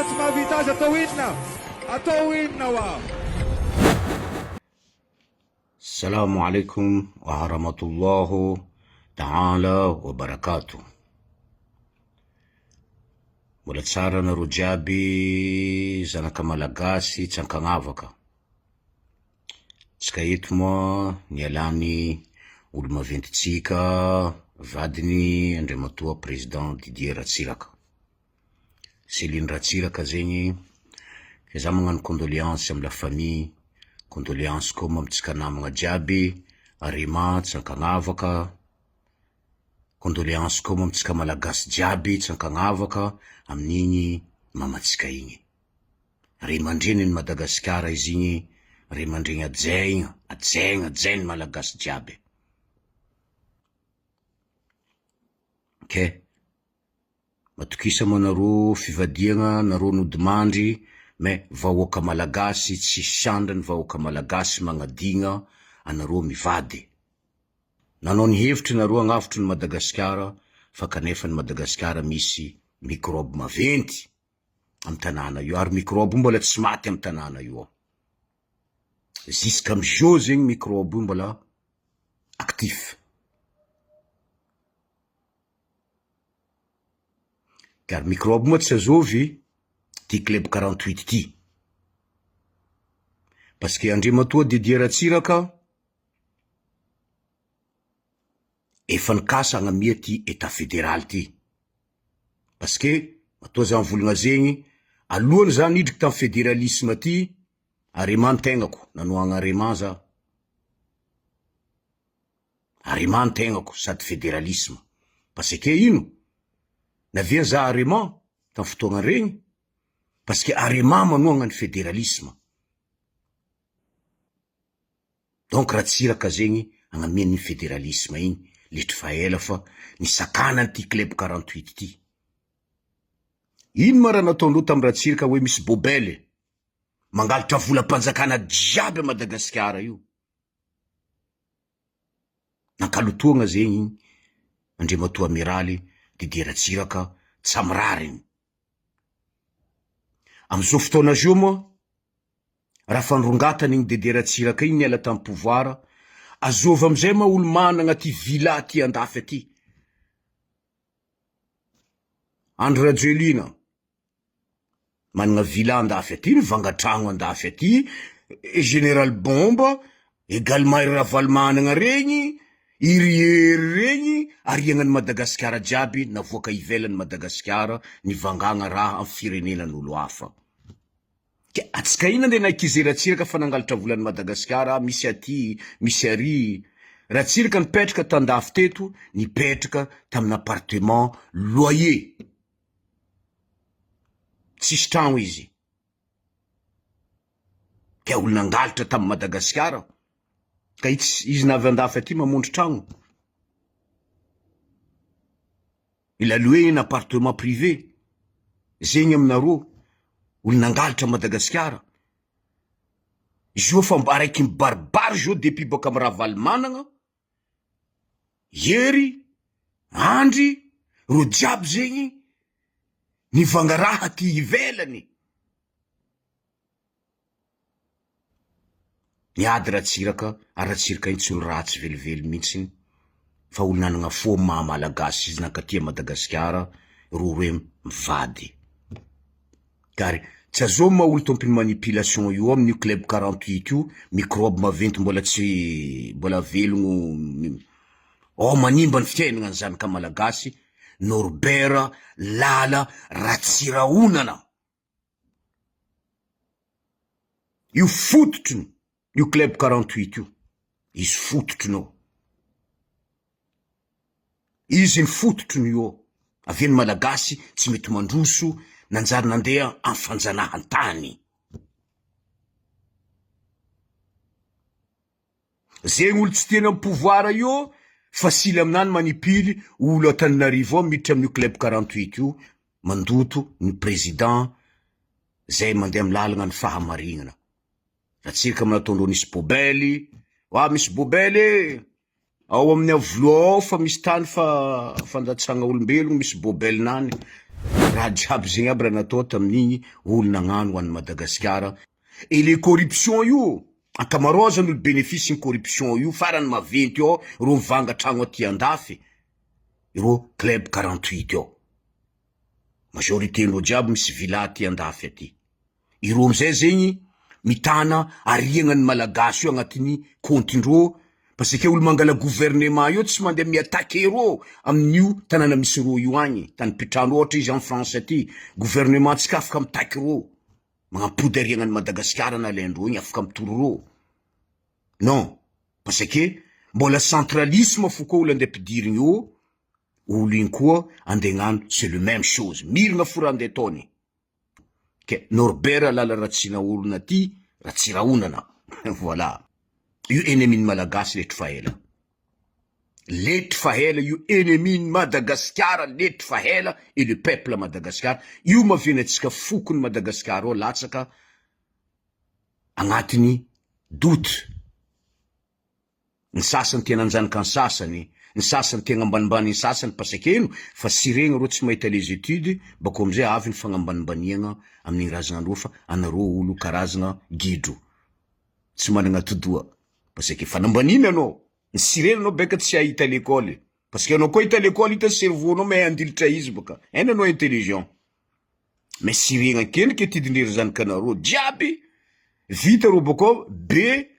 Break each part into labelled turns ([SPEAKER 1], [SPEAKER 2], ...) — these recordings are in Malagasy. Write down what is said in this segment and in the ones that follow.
[SPEAKER 1] tsy mahavita azy atao inona? Atao inona hoa?
[SPEAKER 2] Salamo alaikum wa rahmatullahu ta'ala wa barakatuh. Mbola tsara nareo jiaby zanaka malagasy tsy ankagnavaka. Tsika eto moa nialany olo maventintsika vadiny Andriamatoa Président Didier Ratsiraka. Céline Ratsiraka zegny, ke za magnano condoléances amy la famille, condoléances koa moa amintsika namagna jiaby, Arema tsy ankagnavaka, condoléances koa moa amintsika Malagasy jiaby tsy ankagnavaka amin'igny mamantsika igny. Ray aman-dreny ny Madagasikara izy igny, ray aman-dreny hajaigna, hajaigna, hajain'ny Malagasy jiaby. Ke. Matokisa moa nareo fivadiagna nareo nodimandry mais vahoaka malagasy tsisy andrany vahoaka malagasy magnadigna anareo mivady. Nanao ny hevitry nareo agnavotry ny Madagasikara fa kanefa ny Madagasikara misy microbe maventy am tanàna io ary microbe io mbola tsy maty am tanàna io ao. Jusqu'amizao zegny microbe io mbola actif. Ary microbe moa tsy azovy ty club 48 ty. Parce que Andriamatoa Didier Ratsiraka efa nikasa hagnamia ty Etat federaly ty. Parce que matoa za mivolagna zegny, alohany za nidriky tam federalisme ty, Arema ny tegnako, nanohagna Arema za. Arema ny tegnako sady federalisme. Parce que ino? Navia za Arema tam fotoagna regny parce que Arema manohagna ny federalisme. Donc Ratsiraka zegny agnamiany ny federalisme igny letry fa ela fa nisakanany ty club 48 ty. Ino ma raha nataondreo tam Ratsiraka hoe misy bobele mangalatra volam-panjakana jiaby a Madagasikara io. Nankalotoagna zegny igny Andriamatoa Amiraly Didier Ratsiraka tsy amy rariny. Amizao fotoana zao moa raha fandrongatana igny Didier Ratsiraka igny niala tamy pouvoir, azôvy amizay ma olo managna ty villa aty andafy aty? Andry Rajoelina. Managna villa andafy aty, mivanga tragno andafy aty, Général Bomba, également i Ravalomanagna regny, i ry Hery regny, ariagnan'i Madagasikara jiaby, navoaka ivelan'i Madagasikara, nivangagna raha am firenenan'olo hafa. Ke atsika ino ande na-accuser Ratsiraka fa nangalatra volan'i Madagasikara, misy aty, misy ary. Ratsiraka nipetraka tandafy teto, nipetraka tamin'appartement loyer. Tsisy tragno izy. Ka olo nangalatra tamin'i Madagasikara. Ka izy izy navy andafy aty mamondro tragno. Il a loué un appartement privé. Zegny aminareo, olo nangalatra Madagasikara. Izy io fa mba araiky mibaribary zao depuis boaka amy Ravalomanagna. Hery, Andry, reo jiaby zegny nivanga raha aty ivelany. Niady Ratsiraka ary Ratsiraka iny tsy olo ratsy velively mihitsiny fa olo nanagna fo am maha malagasy izy nankaty a Madagasikara reo roe mivady. Ary tsy azao maha olo tompony manipulation io amin'io club 48 io microbe maventy mbola tsy mbola velogno ao manimba ny fiainagna ny zanaka malagasy Norbert Lala Ratsirahonana io fototriny io club 48 io izy fototriny ao. Izy ny fototry ny io. Avy eo ny Malagasy tsy mety mandroso nanjary nandeha amin'ny fanjanahantany. Zegny olo tsy tiany amin'ny pouvoir io, facile aminany manipily olo Antananarivo ao miditra amin'io club 48 io, mandoto ny président zay mandeha amin'ny lalagna ny fahamarignana. Ratsiraka amin'ataondreo nisy poubelle, ah misy poubelle e! Ao amin'ny Avoloa ao fa misy tany fa fandatsagna olombelogno misy bobel any. Raha jiaby zegny aby raha natao tamin'igny olo nagnano ho an'i Madagasikara. Et le corruption io, ankamaroazany olo benefice ny corruption io farany maventy ao reo mivanga tragno aty andafy, ireo club 48 ao. Majorité ndreo jiaby misy villa aty andafy aty. Ireo amizay zegny mitana ariagna ny malagasy io agnatin'ny compte-ndreo parce que olo mangala gouvernement io tsy mandeha mi-attaquer reo amin'io tanàna misy reo io agny, tany mpitrano ohatra izy en France aty, gouvernement tsika afaka mitaky reo, magnampody ariagna an'i Madagasikara nalaindreo igny afaka mitory reo, non parce que mbola centralisme fo koa olo andeha ampidirigny eo, olo igny koa andeha agnano c'est le même chose, mirina fo raha andeha ataony. Ke Norbert Lala Ratsinaorona ty Ratsirahonana voilà io ennemi ny Malagasy letry fa ela letry fa ela io ennemi ny Madagasikara letry fa ela et le peuple Madagasikara io mahavena antsika fokony Madagasikara ao latsaka agnatiny doute. Ny sasany tena anjanaka ny sasany, ny sasany tegna ambanimbany ny sasany parce que ino fa siregna reo tsy mahita les etudes bakeo amizay avy ny fagnambanimbaniagna amin'igny razagna andreo fa anareo olo karazagna gidro tsy managna atidoha parce que fanambanina anao ny sirena anao beka tsy hahita l'école parce que anao koa hita l'école hita cerveau nao mahay andilitra izy baka hainy anao intelligent mais siregna akendriky etidindrery zanakanareo jiaby vita reo bakao be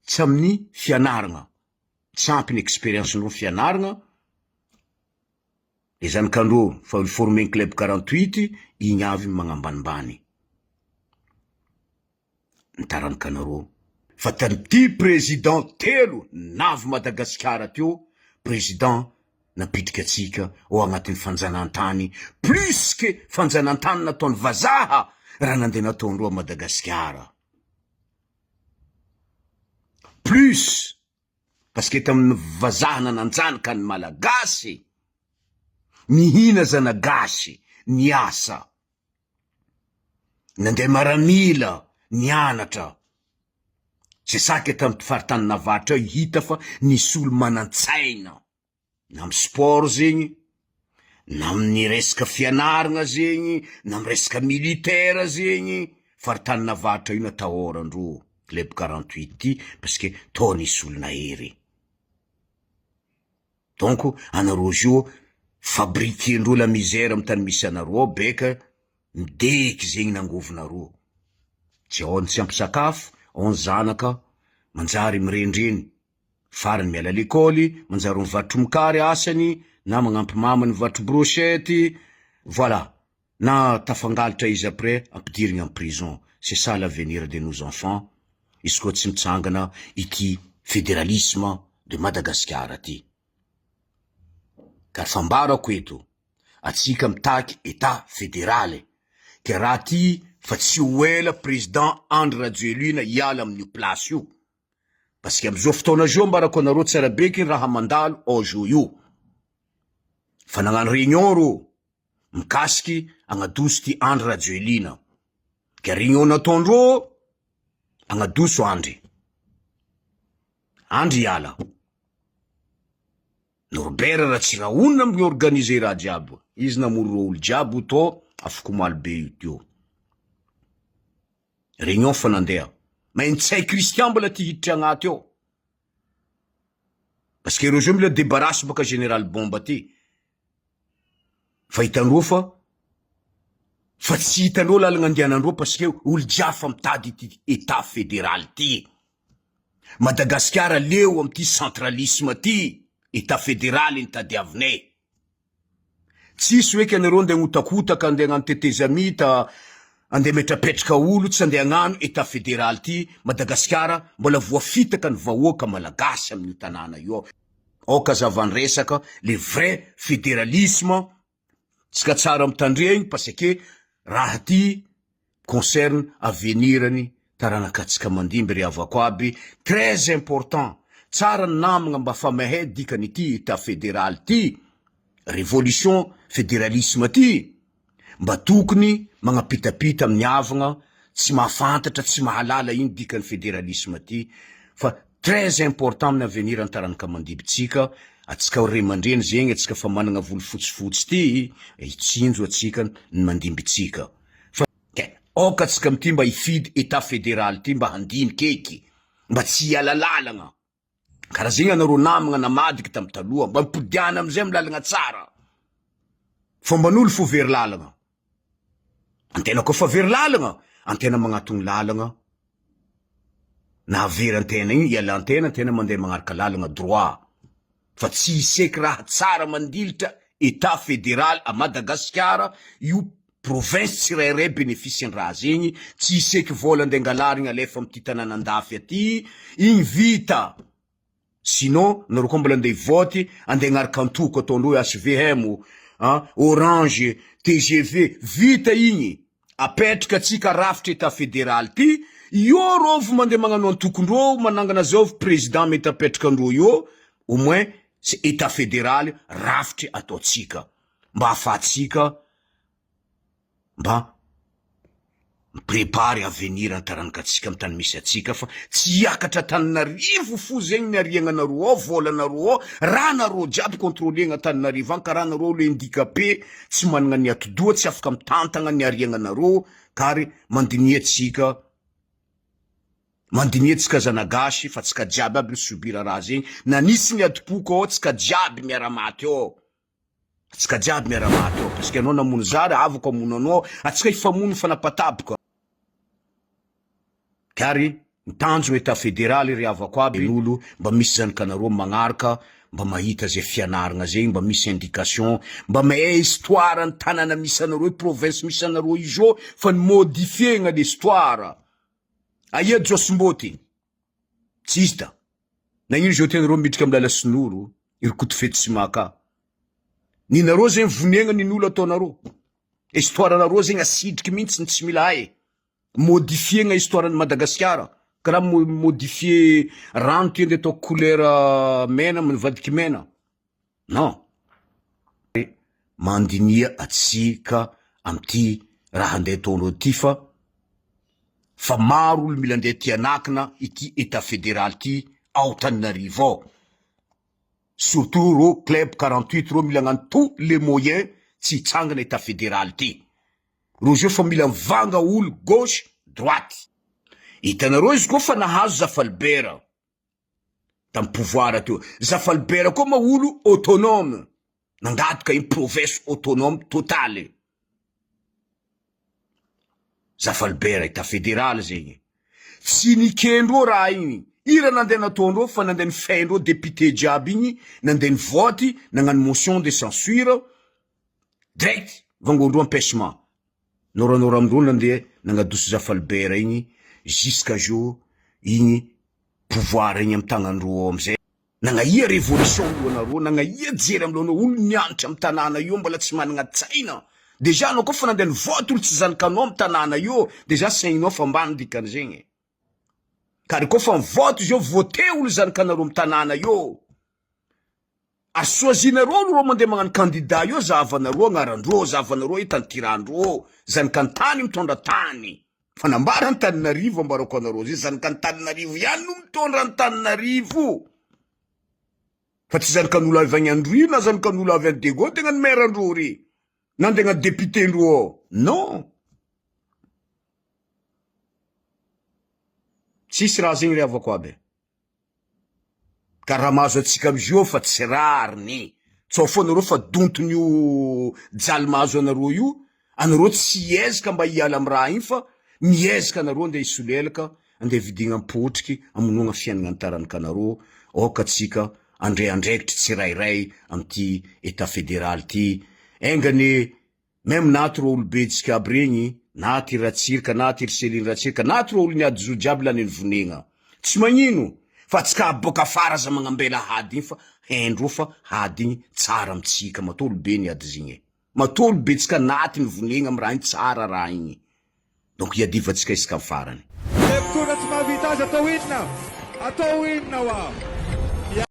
[SPEAKER 2] Tsy amin'ny fianaragna, tsy ampy ny experience-ndreo fianaragna, le zanakandreo fa ni-former ny club 48 igny avy magnambanimbany ny taranakanareo. Fa tamin'ity président telo navy Madagasikara teo, président nampidrika antsika ao agnatin'ny fanjanahantany plus que fanjanahantany nataon'ny vazaha raha nandeha nataondreo à Madagasikara. Plus parce que tamin'ny vazaha nananjanaka ny malagasy, nihina zanagasy, niasa, nandeha maramila, nianatra, c'est ça que tamin'ny faritanin'avaratra ao hita fa nisy olo manan-tsaina. na amy sport zegny, na amin'ny resaka fianaragna zegny, na amy resaka militaire zegny, faritanin'avaratra io natahorandreo club 48 ty parce que tô nisy olo nahery, donc anareo zio fabriquer-ndreo la misère amy tany misy anareo ao beka mideky zegny nangovinareo, tsy ao ny tsy ampy sakafo, ao ny zanaka manjary mirendreny. Farany miala lekôly, manjary mivarotro mokary asany na magnampy mamany mivarotro brochette, voilà, na tafangalatra izy après ampidirigna am prison, c'est ça l'avenir de nos enfants izy koa tsy mitsangana ity federalisme de Madagasikara ty. Ka fambarako eto, atsika mitaky etat federaly, ke raha ty fa tsy ho ela président Andry Rajoelina hiala amin'io place io, Parce que amizao fotoana zao ambarako anareo tsara be ky raha mandalo ao zo io. Fa nagnano réunion rô mikasiky agnadoso ty Andry Rajoelina. Ka réunion nataondrô agnadoso Andry. Andry hiala. Norbert Ratsirahonana mi-organiser raha jiaby. Izy namory rô olo jiaby io tô afokomaly be io teo. Réunion fa nandeha. Mais Ntsay Christian mbola ty hiditra agnaty ao. Parce que ireo zao mila débarrasse baka général bomba ty. Fa hitandreo fa fa tsy hitandreo lalagna andehanandreo parce que olo jiaby fa mitady ity état fédéral ty. Madagasikara leo amity centralisme ty, état fédéral ny tadiavinay. Tsisy hoe ka nareo andeha hagnotakotaka, andeha hagnano tetezamita, andeha hametrapetraka olo, tsy andeha hagnano etat federaly ty Madagasikara, mbola voafitaka ny vahoaka malagasy amin'io tanàna io ao. Aoka azava ny resaka, le vrai federalisme, tsika tsara mitandregny parce que raha ty concerne avenir ny taranakatsika mandimby ry havako aby, très important, tsara ny namagna mba fa mahay dikany ity etat federal ty, revolution federalisme ty, mba tokony magnapitapita amin'ny havagna tsy mahafantatra tsy mahalala ino dikany federalisme ty fa. Très important amin'ny avenir ny taranaka mandimby-tsika, atsika ray aman-dreny zegny, atsika fa managna volo fotsifotsy ty, hitsinjo atsika ny mandimby-tsika. Fa aoka atsika amin'ity mba hifidy Etat federal ty mba handinika eky, mba tsy hiala lalagna. Karaha zegny anareo namagna namadiky tam taloha, mba mipodiana amizay am lalagna tsara. Fomban'olo fo very lalagna. Antena koa fa very lalagna, antena magnatogno lalagna. Na very antena igny ialantena, antena mandeha magnaraka lalagna droit. Fa tsy hiseky raha tsara mandilitra Etat federal a Madagasikara io province tsirairay benefice ny raha zegny, tsy hiseky vola andeha angalarigna alefa amty tanàna andafy aty, igny vita, sinon nareo koa mbola andeha hivote andeha agnaraka antoko ataondreo HVM a, orange, tgv, vita igny, apetraka atsika rafitra etat federal ty, io rô vo mandeha magnano antokondreo manangana zao président mety apetrakandreo io, au moins c'est etat federal rafitry ataontsika mba ahafahantsika mba mi-prepare avenir ny taranakatsika amy tany misy atsika fa tsy hiakatra Antananarivo fo zegny ny ariagnanareo ao, volanareo ao, rahanareo jiaby contrôler-gna Antananarivo agny karaha nareo olo handicapé tsy managna ny atidoha tsy afaka mitantagna ny ariagnanareo kary mandiniha tsika Mandiniha tsika zanagasy fa tsika jiaby aby ni-subir raha zegny na nisy ny adim-poko ao tsika jiaby miara-maty ao tsika jiaby miara-maty ao parce que anao namono za ry havako hamono anao atsika hifamono mifanapataboka kary ny tanjogno etat federaly ry havako aby ny olo mba misy zanakanareo magnaraka mba mahita zay fianaragna zegny mba misy indication mba mahay histoire ny tanàna misy anareo province misy anareo io zao fa ny modifier-gna l'histoire Aia Josmboty? Tsy izy da. Nagnino zao tianareo midrika am lala sinoro i ry Kotofety sy Maka? Ninareo zegny vonegna ninolo ataonareo. Histoire nareo zegny asidriky mintsy ny tsy mila hay. Modifier-gna histoire ny Madagasikara. Karaha modifier rano ty andeha atao couleur mena mivadiky mena. Non. Mandinia atsika amty raha andeha ataonao ty fa fa maro olo mila andeha ty anakina ity etat federal ty ao Tananarivo ao surtout reo club 48 reo mila agnano tout les moyens tsy hitsangana etat federal ty reo zao fa mila mivanga olo gauche droite hitanareo izy koa fa nahazo zafalibera tam pouvoir teo. Zafalibera koa ma olo autonome, nangataka iny province autonome totale. Zafalibera etat federal zegny. Tsy nikendreo raha igny, i raha nandeha nataondreo fa nandeha nifehin-dreo député jiaby igny, nandeha nivote, nagnano motion de censure, direct vangoan-dreo empechement. Noranora amindreo nandeha nagnadoso Zafalibera igny jusqu'à jour igny pouvoir igny amy tagnandreo ao amizay. Nagnaia révolution alohanareo, nagnaia jery amlohanareo, olo nianatra amy tanàna io mbola tsy managna tsaina, déjà anao koa fa nandeha nivote olo tsy zanakanao amy tanàna io, déjà saigninao fa ambany dikan'izegny. Ka ry koa fa mivote izy io, vote olo zanakanareo amy tanàna io. Ary choisinareo aloha reo mandeha magnano candidat io zahavanareo agnarandreo zahavanareo itantirandreo zanakan'tany mitondra tany fa nambara Antananarivo ambarako anareo zay zanakan'Antananarivo ihany no mitondra Antananarivo fa tsy zanakan'olo avy agny Androy na zanakan'olo avy any Diego tegna ny maire andreo re na tegna député ndreo ao non tsisy raha zegny ry havako aby. Ka raha mahazo antsika amizio fa tsy rariny, tsao foana nareo fa donton'io jaly mahazo anareo io, anareo tsy hiezaka mba hiala am raha iny fa miezaka anareo andeha hisolelaka, andeha vidigna am-potriky hamonoagna fiaignana ny taranakanareo, aoka tsika andray andraikitry tsirairay amty etat federal ty, enga anie Meme na ato reo olobe tsika aby regny, na ato i Ratsirka, na ato i ry Celine Ratsirka, na ato reo olo niady zo jiaby lany nivonegna. Tsy magnino fa tsika aby boka afara aza magnambela hady igny fa haindreo fa hady igny tsara amitsika matoa olobe niady zigny e. Matoa olobe tsika naty nivonegna am raha igny tsara raha igny. Donc iadivantsika isaka am farany.
[SPEAKER 1] Ilay mpitondra tsy mahavita azy atao inona? Atao inona hoa?